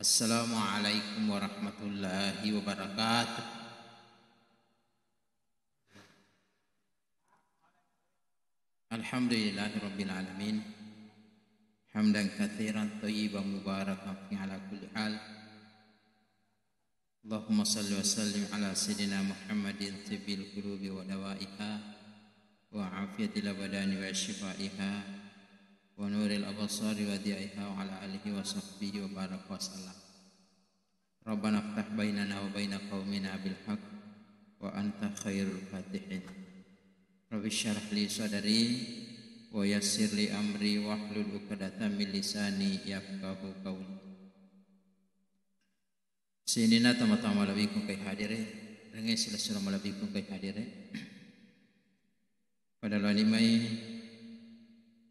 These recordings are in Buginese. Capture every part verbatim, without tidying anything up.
Assalamualaikum warahmatullahi wabarakatuh. Alhamdulillahi rabbil alamin. Hamdan katsiran thayyiban mubarakan fi ala kulli hal. Allahumma salli wa sallim ala sayyidina Muhammadin tibbil qulubi wa dawaiha wa afiyatil abdani wa syifaiha wa nuril absari wa diyaiha wa ala alihi wa sahbihi wa baraka wa sallam. Rabbana iftah bainana wa baina qaumina bil haq wa anta khairul fatihin. Rabbi syrah li sadri wa yassir li amri wahlul uqdatam min lisani yafqahu qawli. Sininna tama-tama malebbiku engkae hadere, rengnge sila-sila malebbiku engkae hadere. Pada lani mai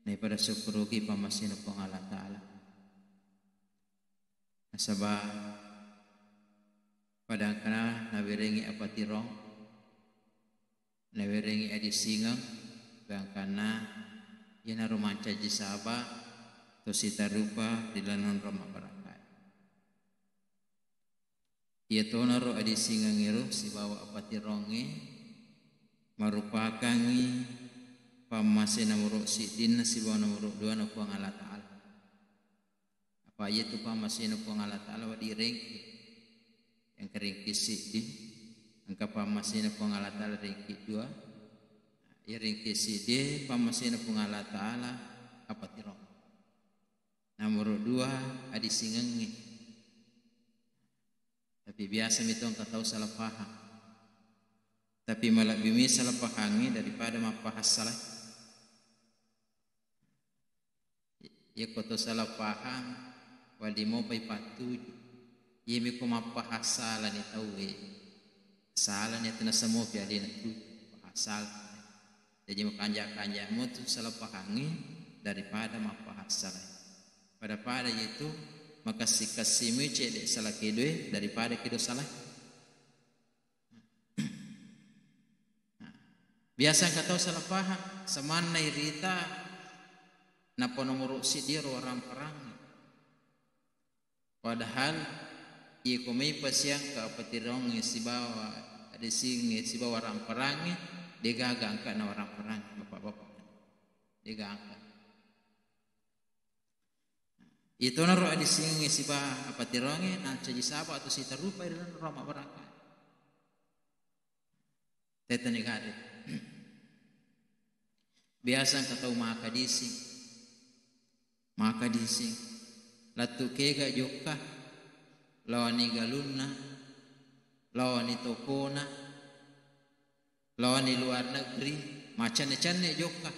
naipada sukkuruki pammasena Puang Allah Ta'ala. Nasaba pada engkana nawerengngi apatirong, nawerengngi adisingeng, gangkanna iyanaro mancaji saba to sitarupa ri laleng onrong mabbarakka. Iyatonaro adisingengngero sibawa apatirongnge marupakangngi pammasena nomoro siddinna sibawa nomoro duana Puang Allah Ta'ala. Apa iyatu pammasena Puang Allah Ta'ala wedding rengki. Engka rengki siddi, engka pammasena Puang Allah Ta'ala rengki dua. Iya rengki siddi pammasena Puang Allah Ta'ala apatirong. Nomoro dua, adisingengnge. Tapi biasa mi to engka tau salah paham. Tapi malebbi mi salah pahangnge daripada mappahang salah. Iyako to salah paham, wedding mopai pattuju. Iyami ko mappahang salani tauwe. Salani atu nasamopi alena tuju. Pahang salah. Jaji makanja-kanja mutu salah pahangnge daripada mappahang salah. Pada-pada iyatu makessi-kessi mui cedde salah kedoe daripada kedo salah. Biasa engka tau salah paham, samanna irita nappa nomoro siddi ro warang-parangnge. Padahal iyako maipa siangka apatirongnge sibawa adisingengnge sibawa warang-parangnge, degaga angkana warang-parangnge, bapak-bapak. Degaga. Iyatonaro adisingengnge sibawa apatirongnge nancaji saba atau sitarupai ri laleng onrong mabbarakka. Tette negare. Biasa engka tau maka dising. Maka dising. Lettu kega jokka. Laoni galunna. Laoni tokona. Laoni luar negeri. Macanne-canne jokka.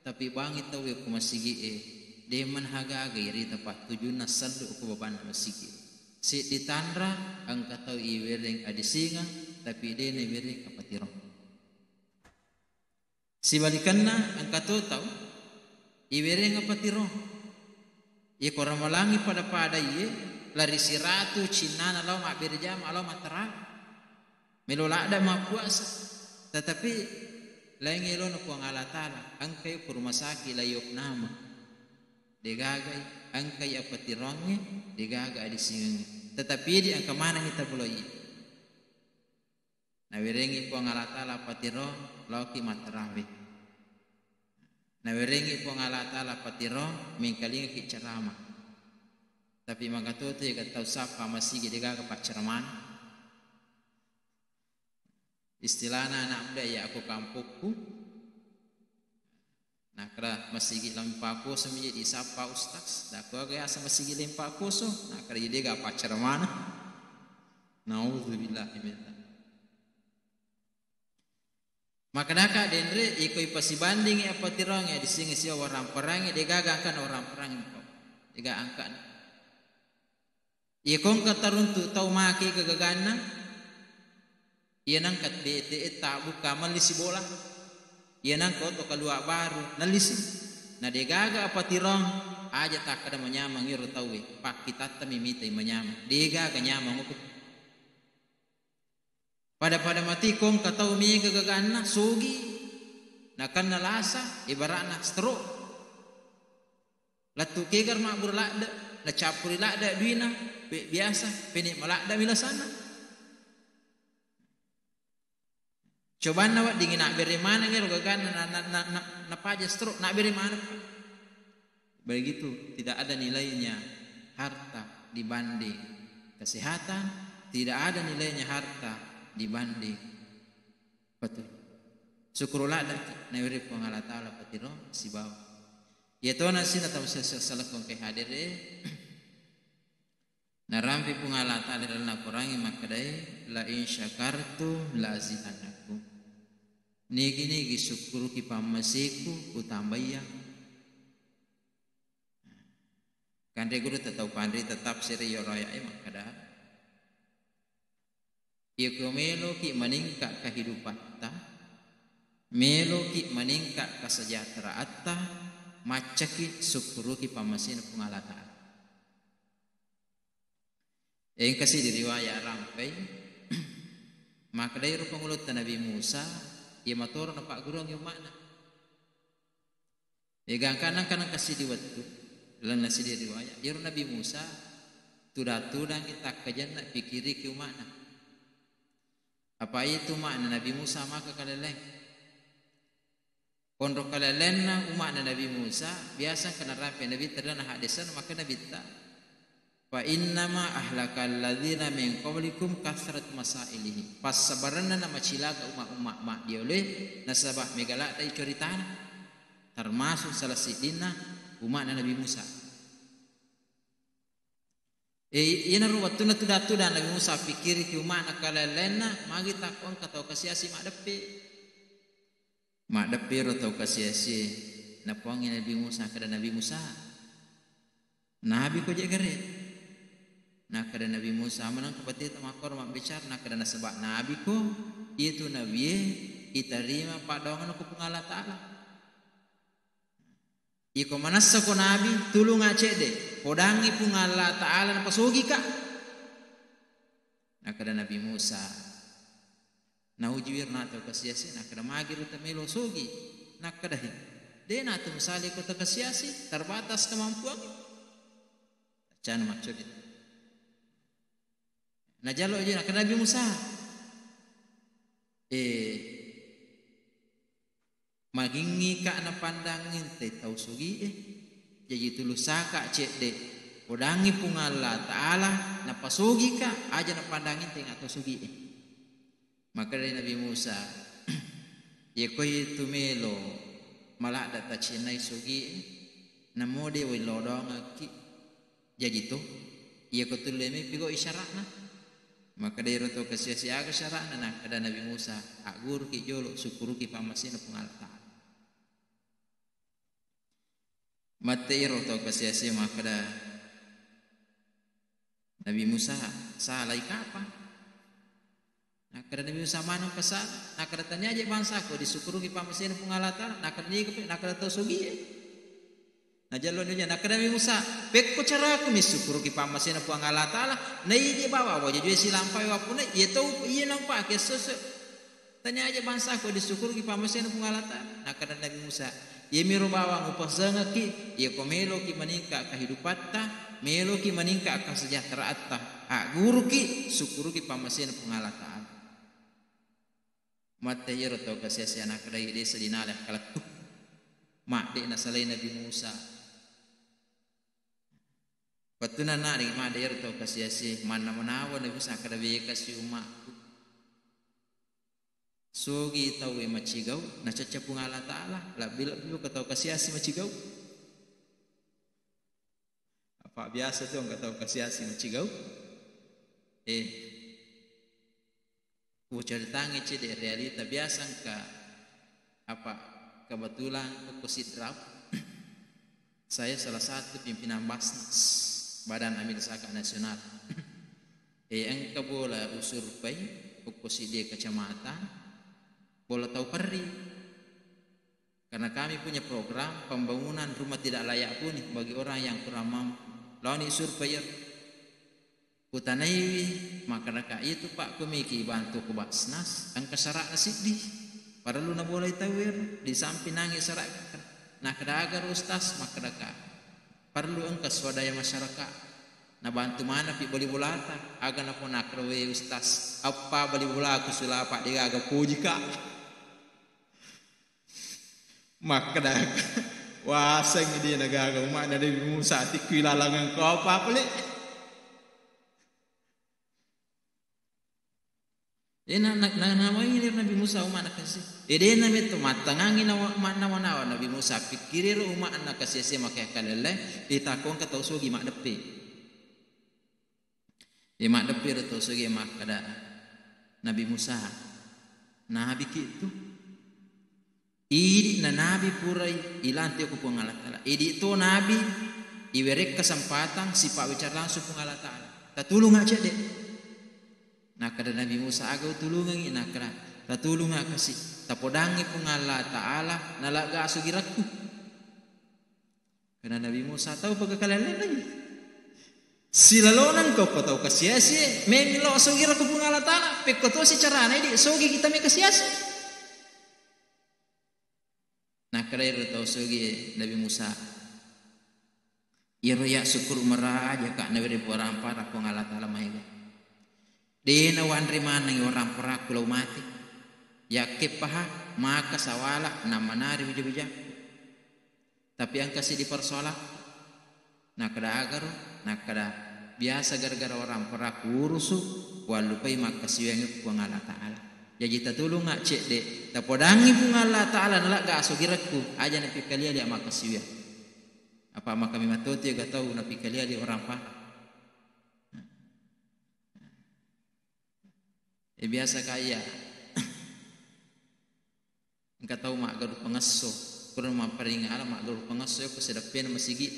Tapi bangi tauwe ko masigi'e, de manhaga-aga irita pattujunna sellu ko babanna masigi. Seddi tanra engka tau iwereng adisingeng, tapi de naiwereng apatirong. Sibalikanna engka to tau iwereng apatirong. Iyako ramalangi pada-pada iye, lari siratu cinnana lao mabbere jama, lao mattarawe. Melo ladde mappuasa, tetapi laing elona Puang Allah Ta'ala, engkai ko rumah sakit la iopname. Degagai, engkai apatirongnge, degaga adisingengnge. Tetapi di engka manengngi tabuloi. Nawerengngi Puang Allah Ta'ala patirong, laoki mattarawe. Nawerengngi Puang Allah Ta'ala patirong, mengkalingaki ceramah. Tapi magatoto ega tau sappa masigi degaga pacceramana. Istilahna anak muda ya aku kampokku. Nakkeda masigi lempa koso mi jadi sappa ustaz. Dakku aga asa masigi lempa koso. Nakkeda jadi ga pacceramana. Naudzubillahi min dzalik. Makkedaka denre iko ipasibandingi apatirongnge adisingeng sibawa warang-parangnge, degaga angkana warang-parangnge. Dega angkana. Iyako engka taruntu tau make gagaganna, iya nangka B T E tabbuka melli sibola, iya nangka oto kalua baru nellisi, na degaga apatirong, aja takkeda manyameng iro tauwe, pakkitattami mitai manyameng, degaga nyameng oto. Pada-pada mati ko engka tau mega gaganna, sogi, nakenna lasa, ibaratna stroke. Lettu kegar mabbura ladde. nacappuri ladde duina, be-, biasa, pene maladde mi lasanna. Cobanna weddingngi nabbere maneng ero gaganna na, na, na, na, napaja stroke, nabbere maneng. Begitu, tidak ada nilainya harta dibanding kesehatan, tidak ada nilainya harta dibanding petunjuk. Sukkuru ladde naweri Puang Allah Ta'ala patiro sibawa. Iya tona sina tau sesa-, salakko engkai hadere. Narampi Puang Allah Ta'ala ri lalenna Korangnge makkedae, "La in syakartum la azidannakum." Nigi-nigi sukkuruki pammaseku, utambaiya. Kanre guru tetau panrita tafsir iyaro aya'e makkeda, iyako meloki maningka kehidupatta, meloki maningka kesejahteraantta, maccaki sukkuruki pammasena Puang Allah Ta'ala. Engka siddi riwaya rampai, makkedai ro pangulutta Nabi Musa, iya matoro napagguruangngi umma'na. Iya gangkanna engka, engka siddi wettu, lalenna siddi riwaya, iyaro Nabi Musa tudang-tudangngi takkajanna pikiriki umma'na. Apa itu makna Nabi Musa maka kaleleng. Onro kalellenna umma'na Nabi Musa, biasa engka narampe Nabitta ri lalenna haddesanna, makkeda Nabitta, "Fa innama ahlakal ladzina min qablikum katsratu masailihim." Passabarenna namacilaka umma-umma maddioloe, nasaba mega laddai coritana, termasuk salah siddinna umma'na Nabi Musa. E, iyanaro wettunna tudang-tudang Nabi Musa, pikkiriki umma'na kalellenna, magi takko engka tau kasi-asi maddeppe. Maddeppe ro tau kasi-asie, napoangngi Nabi Musa, keda Nabi Musa, "Nabiko je gare?" Nakkeda Nabi Musa, "Maneng ko pateta makkoro mabbicara?" Nakkeda, "Nasaba nabiko, iyatu nabie itarima paddoangenna ko Puang Allah Ta'ala." Iko manessako nabi, tulunga cedde, podangngi Puang Allah Ta'ala napasogika. Nakkeda Nabi Musa, naujiwi ro na tau kasiasi, nakkeda, "Magi ro tamelo sogi?" Nakkeda, "He, de na tu misali ko tau kasiasi, terbatas kemampuan." Cana maccodi. Najalo je, nakkeda Nabi Musa, "Eh, magingngi ka napandang ente tau sogie? Jaji tulusaka cedde, podangngi Puang Allah Ta'ala napasogika, aja napandang ente tau sogie." Makkedai Nabi Musa, "Iyako itu melo maladda tacinnai sogie, namo de wai lodongekki." Jaji to, iyako tulle meppi gau isyara'na. Makkeda iro tau kasiasi, "Aga syara'na?" Nakkeda Nabi Musa, "Agguruki jolo, sukkuruki pammasena Puang Allah Ta'ala." Mette iro tau kasiasi makkeda Nabi Musa, "Salai kapa?" Nakkeda Nabi Musa, "Maneng pasala?" Nakkeda, "Tania je bangsaku disukkuruki pammasena Puang Allah Ta'ala." Nakkeda, "Niga pe?" Nakkeda, "Tau sogie." Najallo ni uja, nakkeda Nabi Musa, "Pekko caraku missukkuruki pammasena Puang Allah Ta'ala, naije bawa wajajue silampai wappunai, iya tau iya naupake esso-esso. Tania aja bangsaku disukkuruki pammasena Puang Allah Ta'ala." Nakkeda Nabi Musa, "Iyamiro bawang upasengekki, iyako meloki maningka kehidupatta, meloki maningka kesejahteratta, agguruki, sukkuruki pammasena Puang Allah Ta'ala." Mette iyaro tau kasiasi, nakkeda, "Desa dinale akkalettu. Madde nasalai Nabi Musa." Wettunna nari madde iyaro tau kasiasi, manna manawa Nabi Musa, nakkeda, "Bekasi ummakku. Sogi tauwe macigau, nacacca Puang Allah Ta'ala, lebbi-lebbi ko tau kasiasi macigau." Apa biasa tu engka tau kasiasi macigau? Eh, kucaritangi cedde realita biasa engka apa kebetulan okko Sidrap. Saya salah satu pimpinan Basnas, Badan Amil Zakat Nasional. Eh, engka bola usurpai okko siddi kecamatan, bola tau perri. Karena kami punya program pembangunan rumah tidak layak huni bagi orang yang kurang mampu. Laoni survei iyaro. Kutanaiwi, makkeda ka, "Itu, Pak, kumiki bantu ku Basnas, engka syaratna siddi. Parellu nabolai tau ero, di samping nangi syarat." Nakkeda, "Aga ro, Ustaz?" Makkeda ka, Perlu engka swadaya masyarakat. Nabantu maneng pi bali bolata. Aga napona kerawe ustaz. Appa bali bolaku sulapa degaga pojika. Makkeda, "Waseng dia nagaga umakna Nabi Musa, tikku ilalang engkau apa pale?" Eh, na, na, na, namai Nabi Musa umakna kasi. Eh, dena metto mattangangi nawa-, ma-, nawa-nawa Nabi Musa, pikkiriro umakna kasi-asi maka kalelle, eh, takongka tau sogi maddeppe. Eh, maddeppe ro tau sogi makkeda Nabi Musa, "Nabi ki tu?" Idi'na nabi purai ilanti okko Puang Allah Ta'ala. Idi' to nabi iwereng kesempatan sipabbicara langsung Puang Allah Ta'ala. Tatulunga cedde. Nakkeda Nabi Musa, "Aga utulungengngi?" Nakkeda, "Tatulunga kasi. Tapodangngi Puang Allah Ta'ala, nalagga asugirakku." Kena Nabi Musa tau pagakalellenai. Silalonang kau ko tau kasiasi, memilo asugirakku Puang Allah Ta'ala. Pekko tosi carana idi, sogi kita me kasiasi. Nakkedai ro tau sogi Nabi Musa, "Iyaro ya syukur maraja ka nawereng puang rampara Puang Allah Ta'ala maega. De nawanre maneng orang ramparakku lao mate. Yakkeppaha maka sawala namanari wija-wijakku. Tapi engka seddi persoalan." Nakkeda, "Agaro?" Nakkeda, "Biasa gara-gara orang ramparakku urusu, wallupai makkasiwiang Puang Allah Ta'ala. Jaji tatulunga cedde, tapodangngi Puang Allah Ta'ala nalagga asugirakku, aja napikkalia-lia makkasiwiang." Apa maka memang toti ga tau napikkalia-lia orang rampara. Eh, biasa kaya engka tau maggaru pangesso, pura mapparingala maggaru pangesso ko sedeppena masigi.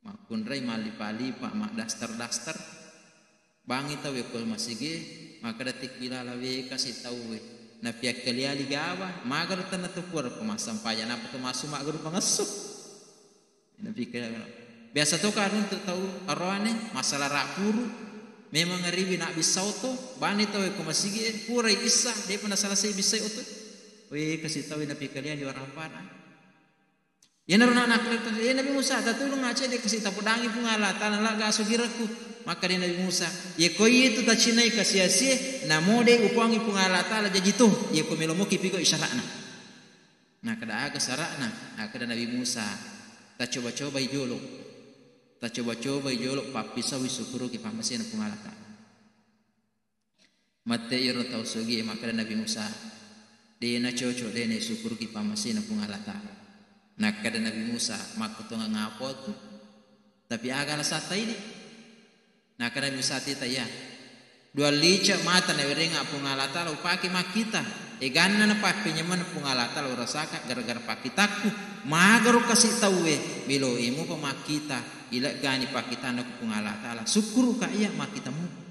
Makkunrai mallipa-lipa, maddaster-daster. Bangi tau ko masigi, makkeda tikku ilala weka si tauwe. Napiakkali-ali gawa, maggaru tanna tu pura ko massampajang, napa tu massu maggaru pangesso. Napikkira, biasa to ka runtu tau aroane, masalah rapuru, memang riwi nabbissa oto, bani tau ko masigi, purai issa, depa nasalasai bissai oto. We, kasi tau napikkaliang di orang rampara. Iyanaro na nakkeda, "Eh, Nabi Musa, tatulung aja de kasi tapodangi Puang Allah Ta'ala, lagga asugirakku." Makkeda Nabi Musa, "Ye ko itu tacinai kasiasie, namo de upangi Puang Allah Ta'ala jaji to, ye ko melo moki piko isyara'na." Nakkeda, "Aga syara'na?" Nakkeda Nabi Musa, "Tacoba-cobai jolo. Tacoba-cobai jolo pappisaui sukkuruki pammasena Puang Allah Ta'ala." Mette iro tau sogie makkeda Nabi Musa, "De nacocok de naisukkuruki pammasena Puang Allah Ta'ala." Nakkeda Nabi Musa, "Makkutongeng apa tu? Tapi aga alasatta idi?" Nakkeda Nabi Musa, "Tita iya. Dua lica mata nawerenga Puang Allah Ta'ala upake makkita. Eganna napappenyameng Puang Allah Ta'ala urasaka gara-gara pakkitakku. Magaro kasi tauwe, meloimu pa makkita, ileggani pakkitanna ku Puang Allah Ta'ala. Sukkuruka iya makkitamu."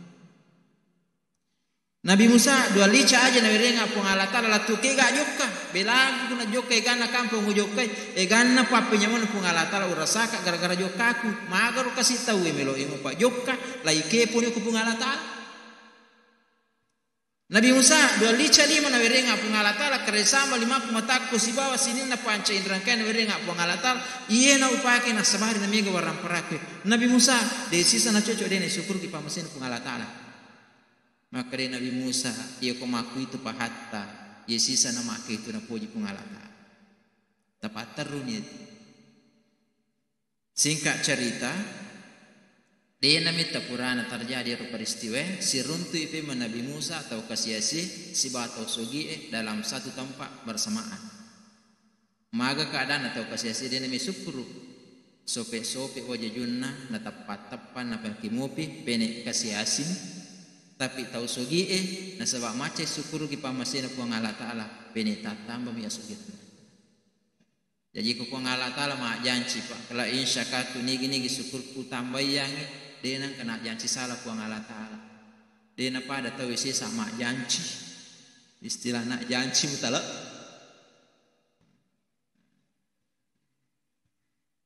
Nabi Musa, dua lica aja nawerenga Puang Allah Ta'ala, lattu kega jokka, belagu kuna jokka, eganna kampong ujokkai, eganna pappenyameng Puang Allah Ta'ala urasaka gara-gara jokkaku, magaro kasi tauwe meloimu pa jokka, lai keponi ku Puang Allah Ta'ala. Nabi Musa, dua lica lima nawerenga Puang Allah Ta'ala, kare sama limaku matakku sibawa sininna panca inrangkai nawerenga Puang Allah Ta'ala, iyena upake nasabari namiga warang paraku. Nabi Musa, de sisa nacocok de naisukkuruki pammasena Puang Allah Ta'ala. Makkeda Nabi Musa, "Iya ko makkuitu pahatta, iya sisana makkuitu napoji Puang Allah Ta'ala." Tapatterruni itu. Singkat cerita, dena metta purana terjadi ero peristiwa, siruntui pemeng Nabi Musa tau kasiasi sibawa tau sogie dalam satu tempat bersamaan. Maga keadaanna tau kasiasi de nami sukkuru. Sope-sope wajajunna, nateppa-teppa, napaki mopi, pene kasiasini. Tapi tau sogie, nasaba macai sukkuruki pammasena Puang Allah Ta'ala, pene tattambami asugiranna. Jaji ko Puang Allah Ta'ala majjanci, Pak, "La in syakartu," nigi-nigi sukkurku tambaiyangi, de nengka najjanci sala Puang Allah Ta'ala. De napada tau sesa majjanci. Istilahna janci mutala.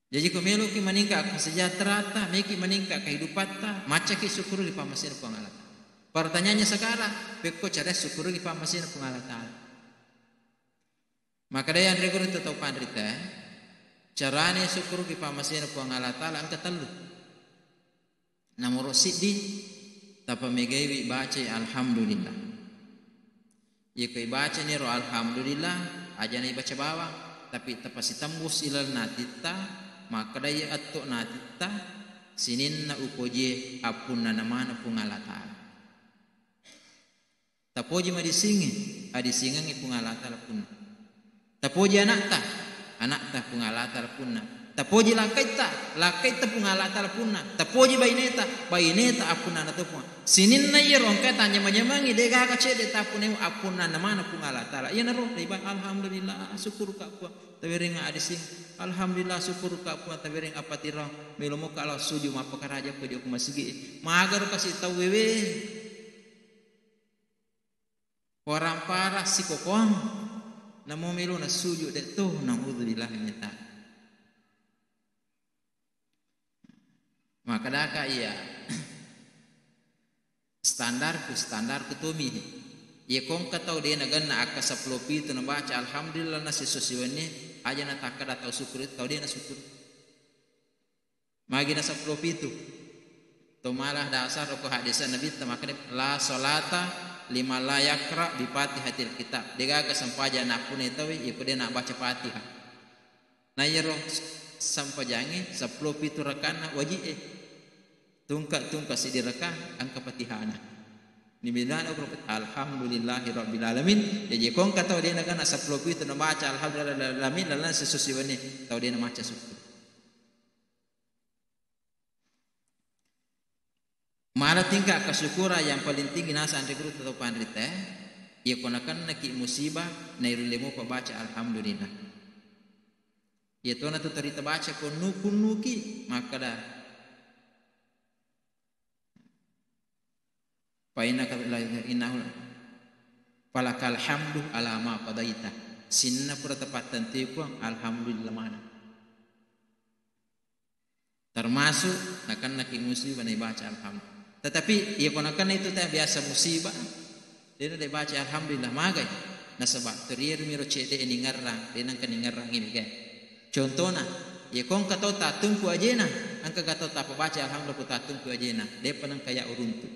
Jaji ko meloki maningka kesejahterata, meki maningka kehidupatta, maccaki sukkuru ri pammasena Puang Allah Ta'ala. Pertanyaannya sekarang, pekko cara sukkuru ri pammasena Puang Allah Ta'ala. Makkedai anre guru tau panrita, eh? Carane sukkuruki pammasena Puang Allah Ta'ala engka tellu. Nomoro siddi, tapamegaiwi bacai alhamdulillah. Iyako ibacani ro alhamdulillah, ajana ibaca bawang, tapi tapasitembus ilalenna atitta, makkeda iya etto'na atitta, sininna upojie appunnana maneng Puang Allah Ta'ala. Tapoji madissingnge, adissingengngi Puang Allah Ta'ala punna. Tapoji ana'ta, ana'ta Puang Allah Ta'ala punna. Tapoji lakkaitta, lakkaitta Puang Allah Ta'ala punna. Tapoji baineta, baineta appunnana to Puang. Sininna iyaro engka tanyameng-nyamengngi, degaga cedde tappunai appunnana maneng Puang Allah Ta'ala. Iyanaro riba, alhamdulillah, sukkuruka Puang. Tawereng adissing, alhamdulillah, sukkuruka Puang. Tawereng appatirang, melomoka lao suju mappakaraja ko dio ko masigi. Magaro kasi tauwe we. Orang parah sikokoang, namo melo nasuju de to, naudzubillah min dzalik. Makkedaka iya, standarku, standarku tomi. Iya kongka tau de nagenna akka seppulo pitu nabaca alhamdulillah na siso siwenni, aja natakkeda tau syukur, tau de nasyukur. Magi na seppulo pitu. To mala dasar ko hadis Nabitta makkeda, "La salata liman la yaqra bi Fatihatil Kitab." Degaga sempajang nappunai tauwe iyako de nabaca Fatihah. Na iyaro sempajangnge seppulo pitu rakanna waji'e. Tungka-tungka siddi raka engka Fatihana. Ni bedana ko alhamdulillahi rabbil alamin. Jaji ko engka tau de nagenna seppulo pitu nabaca alhamdulillahi rabbil alamin, lalang sisusi wenni tau de namaca sukku. Mala tingkat kesyukuran yang paling tinggi nasang ri guru tau panrita, iya ko nakennaki musibah, nairulle mopa baca alhamdulillah. Iya tona tu teri tabaca ko nukunnuki, makkeda, "Fa innaka la, innahu falakal hamdu ala ma qadaita." Sinna pura tapattentui Puang, alhamdulillah maneng. Termasuk nakennaki musibah naibaca alhamdulillah. Tetapi iya ko nakenna itu teh biasa musibah, dena de baca alhamdulillah, magai. Nasaba teriaru miro cedde ningerrang, dena engka ningerrang ini, kan? Contohna, iya ko engka tau tattumpu ajena, engka ga tau tappa baca alhamdulillah ko tattumpu ajena, depa nengka ya uruntu.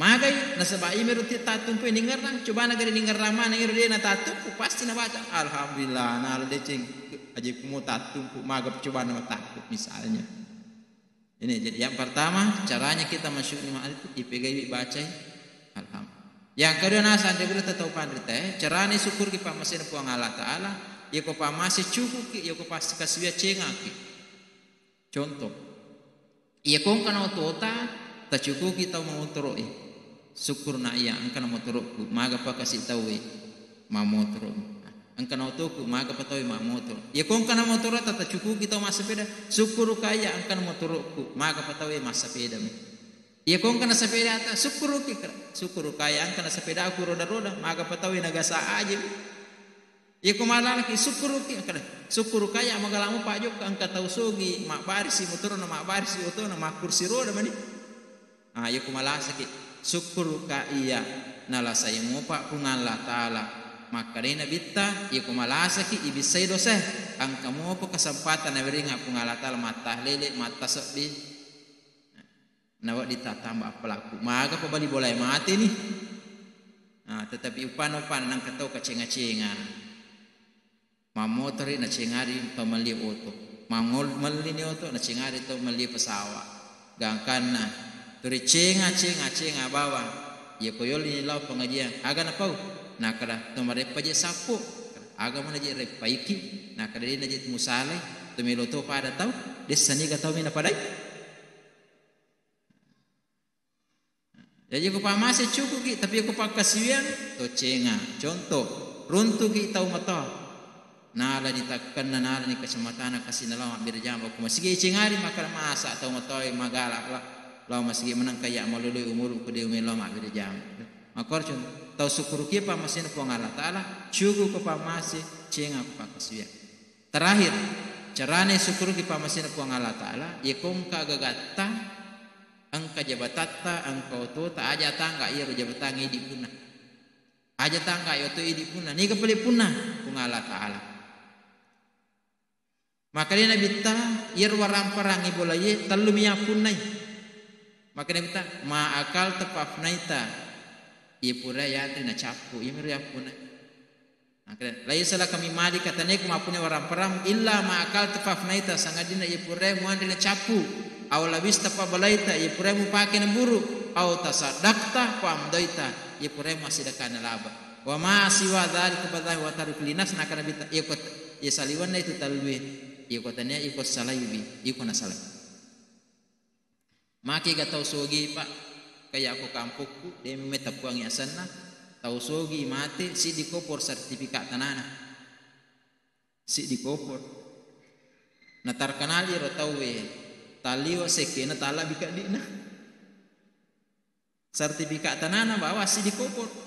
Magai, nasaba imi rutti tattumpu ningerrang, cobana gari ningerrang maneng iro de natattumpu, pasti nabaca, "Alhamdulillah, nala deceng, aje kumo tattumpu, maga cobana matakku," misalnya. Ini jadi yang pertama, caranya kita masuk lima itu, ipegaiwi bacai alhamdulillah. Yang kedua, nasang de guru tau panrita, eh, carane syukur ki pammasena Puang Allah Ta'ala, iya ko pammase cukuki, iya ko pasti kasiwia cengaki. Contoh, iya ko engka naotota, tacukuki tau mammotoro'e. Sukkuruna iya, engka na motoro'ku, magapa kasi tauwe mammotoro. Engka naotoku, magapa tauwe mammotoro. Iya ko engka na motoro'ta, tacukuki tau massepeda. Sukkuruka iya, engka na motoro'ku, magapa tauwe massepedami. Iya ko engka na sepedata, sukkuruki, sukkuruka iya, engka na sepedaku roda-roda, magapa tauwe nagasa aje. Iya ko malalaki, sukkuruki, engka, sukkuruka iya magala mopa jokka, engka tau sogi mabbarisi motoro na, mabbarisi oto na, makkursi roda mani. Ah, iya ko malasaki, sukkuruka iya nalasai mopa Puang Allah Ta'ala. Makkedai Nabitta, iya ko malasaki ibissai dosa, engka mopa kesempatan nawerengnga Puang Allah Ta'ala mattahlele, mattasebbi. Nawedding tattamba appalakku. Magapa bali bolae mate ni? Ah, tetapi upana-upana nengka tau kacenga-cenga. Mammotori nacengari tau melli oto. Mangol-, mellini oto nacengari tau melli pesawat. Gangkanna turi cenga, cenga, cenga bawang. Iya ko yollini lao pengajian, aga napau? Nakkeda, to mareppa je sappo. Aga mana je reppaiki? Nakkeda, de na je musalai. To melo to pada tau. Dessa niga tau mi napadai. Jaji ko pammase cukuki, tapi ko pakkasiwiang, to cenga. Contoh, runtuki tau matoa. Nalani takkenna, nalani kacamatana, kasi nalao mabbere jama ko masigi, cengari makkeda, masa tau matoa magala la-, lao masigi, menang kaya maloloi umuru ko de umelo mabbere jama. Makor contoh, tau sukkuruki pammasena Puang Allah Ta'ala, cuku ko pammase, cenga ko pakkasiwiang. Terakhir, carane sukkuruki pammasena Puang Allah Ta'ala, iya ko engka gagatta, engka jabatatta, engka otota, aja tangga iyaro jabatangnge idi punna. Aja tangga iya oto idi punna. Niga pale punna? Puang Allah Ta'ala. Makkedai Nabitta, iyaro waramparang ibolaie tellu mi yappunnai. Makkedai Nabitta, ma akalta fafnaita, iye pura yanre nacappu, iyamiro yappunnai. Makkedai, laisa laka min mali, katanaiko mappunnai waramparang, illa ma akalta fafnaita, sangadinna iye pura muanre nacappu, au labista fabalaita, iye pura mupake naburu, au tasaddaqta faamdaita, iye pura massidekka nalaba. Wa ma siwa dzalika fadzahibu wa taruk linas, nakkeda Nabitta, iyako, iye saliwenna itu tellue, iyako tania, iyako salaiwi, iyako nasalai. Makega tau sogi, Pak, kaya ko kampokku, de meme teppuangi asenna, tau sogi mate, siddi kopor sertifikat tanana. Siddi kopor. Na terkenal iro tauwe, taliwa sekkena talabi keddi'na. Sertifikat tanana bawa siddi kopor.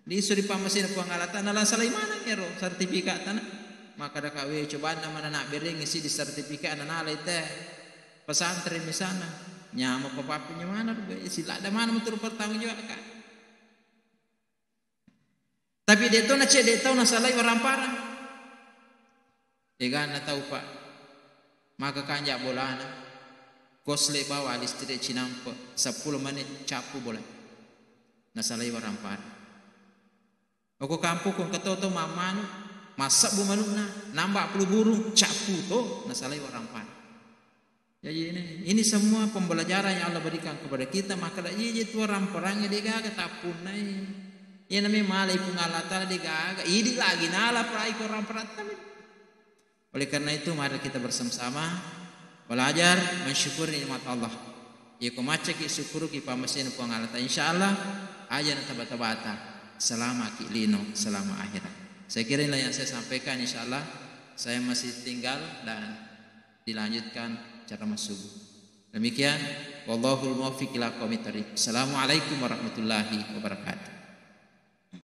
Lisu ri pammasena Puang Allah Ta'ala, nasalai maneng ero sertifikat tanah. Makkeda kawe, cobanna mana nak bereng siddi sertifikat nanalai te pesantren misalna. Nyameng papappi nyamana, siladda mana menturu pertanggung jawab ka. Tapi de to nacedde tau nasalai waramparang. Eganna tau, Pak. Maka kanja bolana. Kosle bawa listrik cinampe seppulo menit cappu bola. Nasalai waramparang. Oko kampung ko engka to mammanu, massebbu manukna, namba puluh burung, cappu to, nasalai waramparang. Jadi ini, ini semua pembelajaran yang Allah berikan kepada kita, maka la iya tu waramparang de gaga tappunnai. Iya namanya malai Puang Allah Ta'ala de gaga, idi lagi nala perai ko waramparang tami. Oleh karena itu, mari kita bersama-sama belajar mensyukuri nikmat Allah. Iya ko maccaki syukuruki pammasena Puang Allah Ta'ala, insya Allah aja na taba-tabata selama ki lino, selama akhirat. Saya kira inilah yang saya sampaikan, insya Allah saya masih tinggal dan dilanjutkan ceramah subuh. Demikian, wallahul muwaffiq ila aqwamit thariq. Assalamualaikum warahmatullahi wabarakatuh.